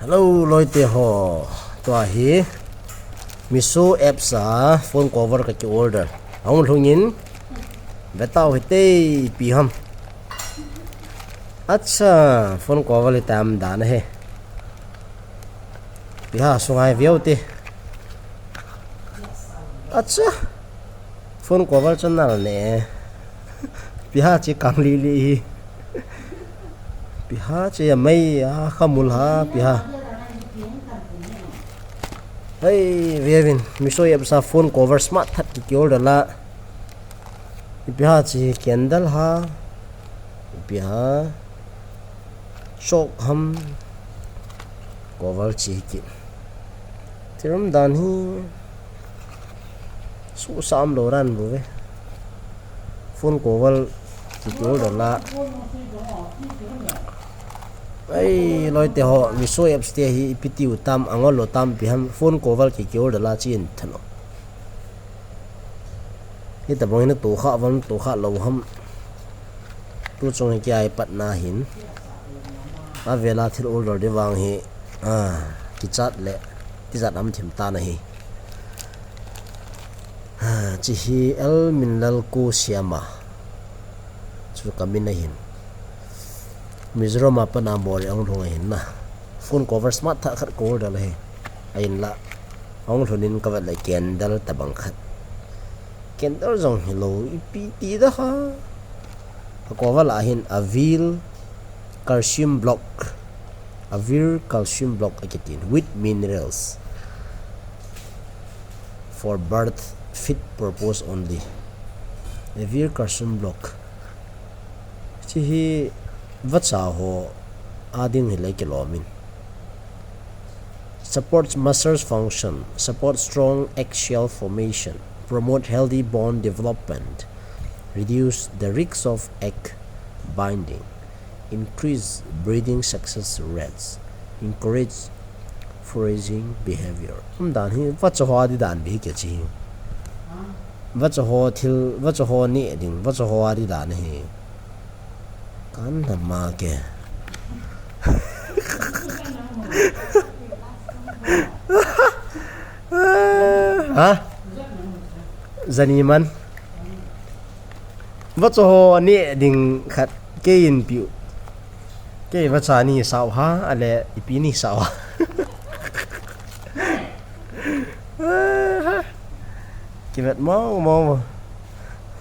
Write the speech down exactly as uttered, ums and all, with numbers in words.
Hello, loite ho. Tua hi Meesho apps a phone cover ka ki order. Ahung lhungin vetau hite ipi ham. Acha, phone cover hi tam dan ahi. Ipi ham sunga hi veu te. Acha. Phone cover chu nal ne. Ipi ham chi kang li li hi. Ipi ham chi a mei a khamul ham ipi ham. Hei, veuvin, Meesho apps a phone cover smart that ki ki order la. Ipi ham chi candle ham. Ipi ham. Shock ham. Cover chi hi ki. Thil um dan hi susam lou dan bou ve. Phone cover ki ki order la. Ai, loite ho, Meesho apps te hi ipi tiu tam, angol lou tam ipi ham, phone cover ki ki order la chi in than o. Hitabang hin atoh kha val, atoh kha lou ham. Tu chung hi ki ai pat na hin. Avela thil order di vang hi, ah, kichat le, tijat am thim tan ahi. Ah, chi hi L Minlal Ko Siama. Chu ka min ahin. Mizoram a pat a Moreh ahung lhung ahin na. Phone cover smart that khat ka order ahi. Ahin la. Ahung lhun in ka vet le candle tabang khat. Candle jong hilou ipi ti da ha. A cover lah a hin Avil calcium block. Avil calcium block akitin with minerals. For birth fit purpose only. Avil calcium block. Chi hi vacha ho a ding hileh kilom in. Supports muscles function, support strong egg shell formation, promote healthy bone development, reduce the risk of egg binding, increase breeding success rates, encourage foraging behavior. Um dan hi vacha ho a di dan bih ke chi hi. Vacha ho thil, vacha ho neh ding, vacha ho a di dan hi. Kan na ma ke. Ha? Jani man. Vacha ho neh ding khat kei in piu. Kei vacha ni sao ha, ale ipi ni sao ha. Kivet mo mo.